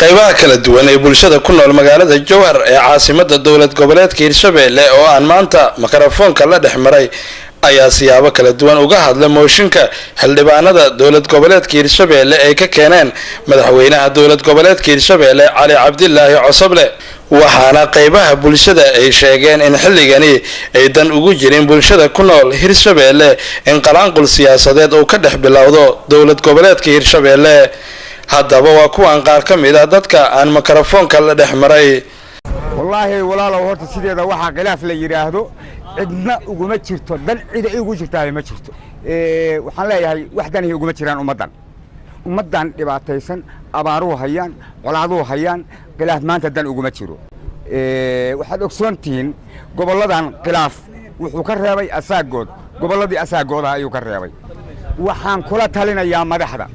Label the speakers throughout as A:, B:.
A: Qaybaha kala duwan ee bulshada ku nool magaalada Jowhar ee caasimada dowlad goboleedka Hirshabeelle oo aan maanta mikrofoonka la dhex maray ayaa siyaabo kala duwan uga hadla mooshinka xildhibaanada dowlad goboleedka Hirshabeelle ay ka keeneen madaxweynaha dowlad goboleedka Hirshabeelle, Cali Cabdilaahi Cosoble. Waxaana qaybaha bulshada ay sheegeen in xilligani ay dan ugu jirin bulshada ku nool Hirshabeelle in qalaanqul siyaasadeed uu ka dhex bilowdo dowlad goboleedka Hirshabeelle. Haddaba waa kuwan qaar ka mid ah dadka aan mikrofoonka la dhex maray.
B: Wallaahi walaalow, horta sideeda waxaa khilaaf la yidhaahdo cidna uguma jirto dan, cida ugu jirtaay ma jirto. Waxaan leeyahay, wax danihi uguma jiraan ummaddan. Ummaddan dhibaataysan, abaaruhu hayaan, colaaduhu hayaan, khilaaf maanta dan uguma jiro. Waxaad ogsoon tihiin gobolladan khilaaf wuxuu ka reebay asaagood, gobolladii asaagoodaha ayuu ka reebay. Waxaan kula talinayaa madaxda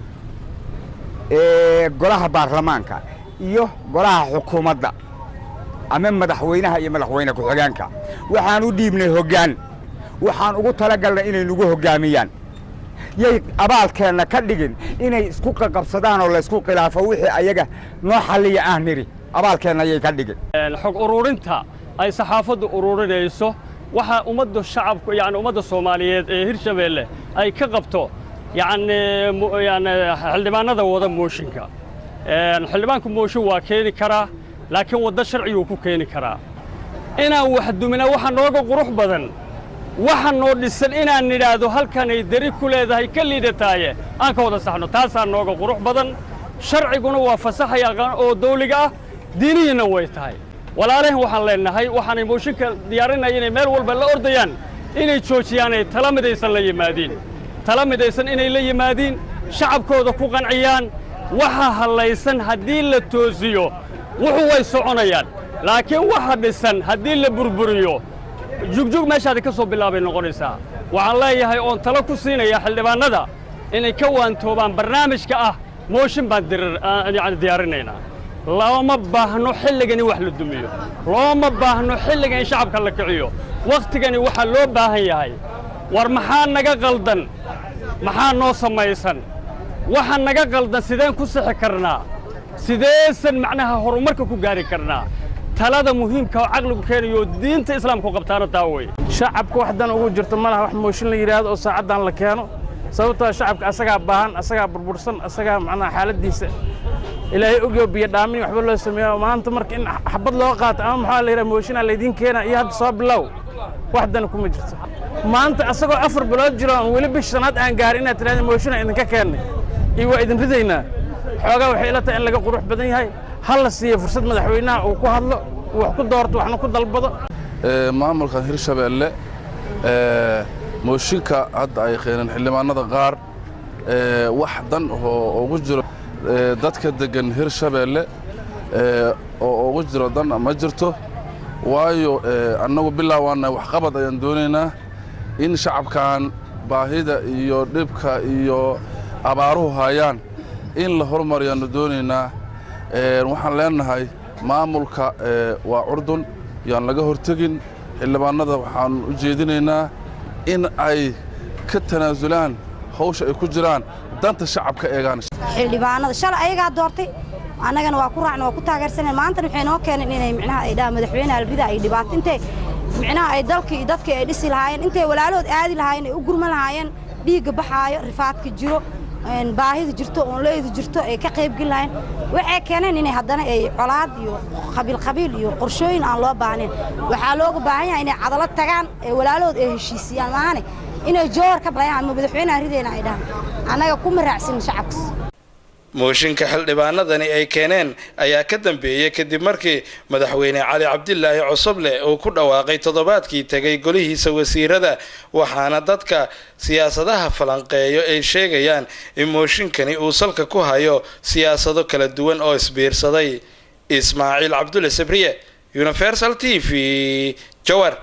B: golaha baarlamaanka iyo golaha xukuumadda ama madaxweynaha iyo madaxweyne ku-xigeenka. Waxaan u dhiibnay hoggaan, waxaan ugu talagalnay inay nagu hoggaamiyaan. Yay abaalkeenna ka dhigin inay isku qaqabsadaan oo laysku khilaafo. Wixii ayaga noo xalliya aan nidhi, abaalkeenna yay ka dhigin.
C: Xog ururinta ay saxaafaddu ururinayso, waxaa ummadda shacabku, yani ummadda Soomaaliyeed ee Hirshabeelle ay ka qabto, yacni yani xildhibaanada wada mooshinka. Xildhibaanku mooshin waa keeni karaa, laakiin waddo sharciguu ku keeni karaa. Inaan wax dumina waxa nooga qurux badan waxa noo dhisan inaan nidhaahdo halkanay deri ku leedahay ka liidataaye aan ka wada saxno. Taasaa nooga qurux badan. Sharciguna waa fasaxaya oo dawliga ah, diinihiinna way tahay. Walaalahin, waxaan leenahay, waxaanay mooshinka diyaarinaya inay meel walba la ordayaan inay joojiyaan, ay tala midaysan la yimaadiin, tala midaysan inay la yimaadiin, shacabkooda ku qanciyaan. Waxa hallaysan haddii la toosiyo, wuxuu way soconayaan, laakiin waxa dhisan haddii la burburiyo, jugjug meeshaadi ka soo bilaabay noqonaysaa. Waxaan leeyahay oon talo ku siinaya xildhibaannada inay ka waantoobaan barnaamijka ah mooshin baan yani diyaarinaynaa. Looma baahno xilligan in wax la dumiyo, looma baahno xilligan in shacabka la kiciyo. Wakhtigani waxaa loo baahan yahay: war maxaa naga qaldan? Maxaa noo samaysan? Waxa naga qaldan sideen ku sixi karnaa? Sideesan macnaha horumarka ku gaari karnaa? Talada muhiimka oo caqligu keenayo oo diinta Islaamku qabtaana taa wey.
D: Shacabka wax dan ugu jirto ma laha wax mooshin la yidhaahdo oo saacaddan la keeno, sababtoo shacabka asagaa baahan, asagaa burbursan, asagaa macnaha xaaladdiisa Ilaahay ogyo. Biyo dhaamin waxba loo sameeyo maanta marka in xabad loo qaato ama maxaa la yidhaha mooshinaa laydiin keena iyo hadda soo bilow, wax dan kuma jirto. Maanta asagoo 4 bilood jiro aan weli bish sanaad aan gaarin inaad tidhahda mooshinaa idinka keennay iyo waa idin ridaynaa, xoogaa waxay ila tahay in laga qurux badan yahay. Ha la siiyo fursad madaxweynaha uu ku hadlo, uu wax ku doorto, waxna ku dalbado.
E: Maamulkan Hirshabeelle, mooshinka hadda ay keeneen xildhibaanada qaar, wax dan oo ugu jiro dadka deggan Hirshabeelle oo ugu jiro dan ma jirto. Waayo, annagu bilaawaana waxqabad ayaan doonaynaa in shacabkan baahida iyo dhibka iyo abaaruhu hayaan in la hormariyaannu doonaynaa. Waxaan leenahay, maamulka waa curdun, yaan laga hortegin. Xildhibaanada waxaan u jeedinaynaa in ay ka tanaasulaan hawsha ay ku jiraan, danta shacabka eegaan.
F: Xildhibaanada shalay ayagaa doortay, annagana waa ku raacna, waa ku taageersaneen. Maantana waxay noo keeneen inay micnaha ay dhahaan madaxweyne alrida ay dhibaato intay micnaha ay dalkii iyo dadkii ay dhisi lahaayeen, intay walaalahood aadi lahaayeen, ay u gurman lahaayeen, dhiigga baxaayo, rifaadka jiro, baahida jirto, oonleyda jirto ay ka qaybgeli lahayn, waxay keeneen inay haddana ay colaad iyo qabiil qabiil iyo qorshooyin aan loo baahnayn. Waxaa looga baahan yahay inay cadalad tagaan ee walaalahood ay heshiisiyaan, maahane inay Jowhar ka balayaan ama madaxweyneha rideyna ay dhahaan, annaga kuma raacsin shacabkas.
A: Mooshinka xildhibaanadani ay keeneen ayaa ka dambeeyey kadib markii madaxweyne Cali Cabdilaahi Cosoble uu ku dhawaaqay toddobaadkii tegay golihiisa wasiirada. Waxaana dadka siyaasadaha falanqeeyo ay sheegayaan in mooshinkani uu salka ku hayo siyaasado kala duwan oo isbiirsaday. Ismaaciil Cabdulle Sabriye, Universal TV, Jowhar.